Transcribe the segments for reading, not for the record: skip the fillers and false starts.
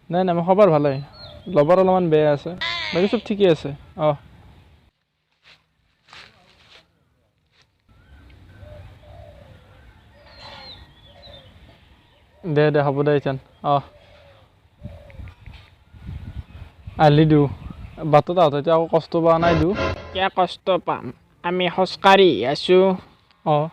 নাই নাই, মোৰ খবৰ ভালেই। ল'বৰ অলপমান বেয়া আছে, বাকী চব ঠিকেই আছে। অঁ, দে দে, হ'ব দে ইথান। অঁ, আহিলি দু বাটত আহোঁতে এতিয়া আকৌ কষ্ট পোৱা নাই দু? কিয় কষ্ট পাম, আমি খোজকাঢ়ি আছোঁ। অঁ,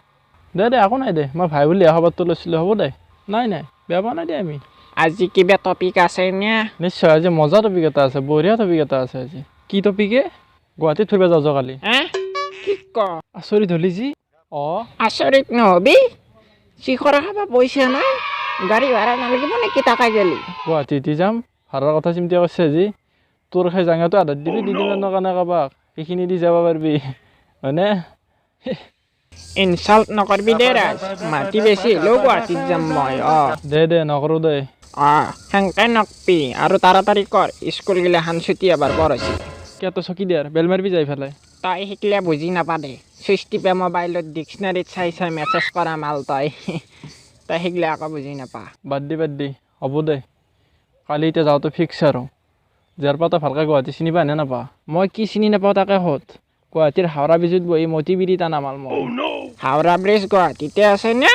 দে দে, একো নাই দে, মই ভাই বুলি খবৰটো লৈছিলোঁ। হ'ব দে, নাই নাই, বেয়া পোৱা নাই দে আমি। আজি কিবা টপিক আছে নে? নিশ্চয়, আজি মজা টপিক এটা আছে, বঢ়িয়া টপিক এটা আছে আজি। কি টপিকে? গুৱাহাটীত ফুৰিব যাওঁ কালি। হে, কি ক? আচৰিত হলি যি? অঁ। আচৰিত নহবি, চিখৰা খাবা পইচা নাই, গাড়ী ভাড়া নালাগিব নেকি তাকে গেলি? গুৱাহাটীত যাম, ভাড়াৰ কথা চিন্তা কৰিছে যি। তোৰ সেই জাঙাটো আধাত দিবি, দুদিনমানৰ কাৰণে কাৰোবাক সেইখিনি দি যাব পাৰিবি, হয়নে? ইনচাল্ট নকৰবি দেই ৰাজ, মাটি বেছি হ'লেও গুৱাহাটীত যাম মই। অঁ। দে দে, নকৰোঁ দে। অঁ, সেনকে নকবি আৰু তাড়াতাড়ি কৰ, স্কুল গিলাখান ছুটি এবাৰ বৰ হৈছে। কিয় তই চকী দিয়াৰ বেল মাৰিবি যাই পেলাই? তই শিকিলে বুজি নাপা দে, চুইচ টিপে মোবাইলত ডিক্সনাৰীত চাই চাই মেছেজ কৰা মাল তই, তই শিকিলে আকৌ বুজি নাপা। বাদ দি বাদ দি, হ'ব দে। কালি এতিয়া যাওঁতে ফিক্স আৰু। যাৰ পৰা তই ভালকৈ গুৱাহাটী চিনি পাই নে নাপা? মই কি চিনি নাপাওঁ তাকে সোধ। গুৱাহাটীৰ হাওৰা ব্ৰিজত বহি মতি বিৰি টানা মাল মই। হাওৰা ব্ৰিজ গুৱাহাটীতে আছে নে?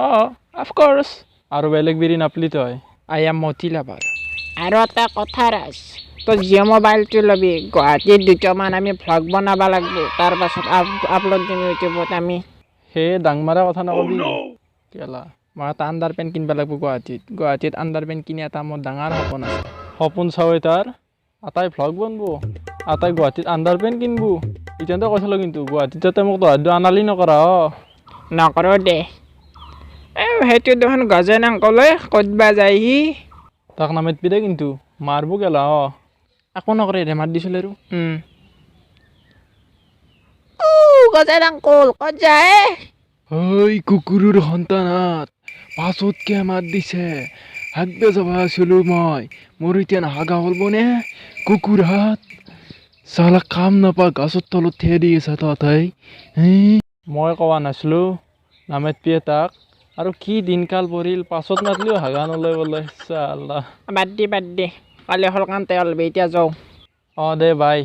অঁ, অফক'ৰ্ছ। আৰু বেলেগ বিৰি নাপলি তই। I am Moti lover. আৰু এটা কথা ৰাজ, তই জিঅ' মোবাইলটো ল'বি, গুৱাহাটীত দুটামান আমি ভ্লগ বনাব লাগিব, তাৰপাছত আপলোড দিম ইউটিউবত আমি। সেই ডাংমাৰা কথা নকবি কেলা। মই এটা আণ্ডাৰ পেণ্ট কিনিব লাগিব গুৱাহাটীত। গুৱাহাটীত আণ্ডাৰ পেণ্ট কিনি এটা মোৰ ডাঙৰ সপোন আছে। সপোন চাৱে তাৰ, আটাই ভ্লগ বনব, আটাই গুৱাহাটীত আণ্ডাৰ পেণ্ট কিনব। এতিয়াতো কৈছিলোঁ কিন্তু গুৱাহাটীত যাতে মোক তহঁত আনালি নকৰা। অঁ। নকৰোঁ দে। এই সেইটো দেখোন গজেন আংকলে ক'ত বা যায় সি। তাক নামাতবি দে কিন্তু, মাৰব কেলা। অঁ, একো নকৰে দে, মাত দিছিলোঁ আৰু। গজেন আংকল ক'ত যায়? ঐ কুকুৰৰ সন্তানত, পাছতকে মাত দিছে। হাগবে যাব আছিলোঁ মই, মোৰ এতিয়া নাহাগা হ'লবনে? কুকুৰহাত চালা, কাম নাপা গাছৰ তলত থিয় দি আছে তহঁতে। মই কোৱা নাছিলোঁ নামাতবিয়ে তাক? আৰু কি দিনকাল পৰিল, পাছত মাতলিও হাগা নলয় বোলে চালা। বাদ দি বাদ দি, কালি সলকান্তে ওলবি, এতিয়া যাওঁ। অঁ দে, বাই।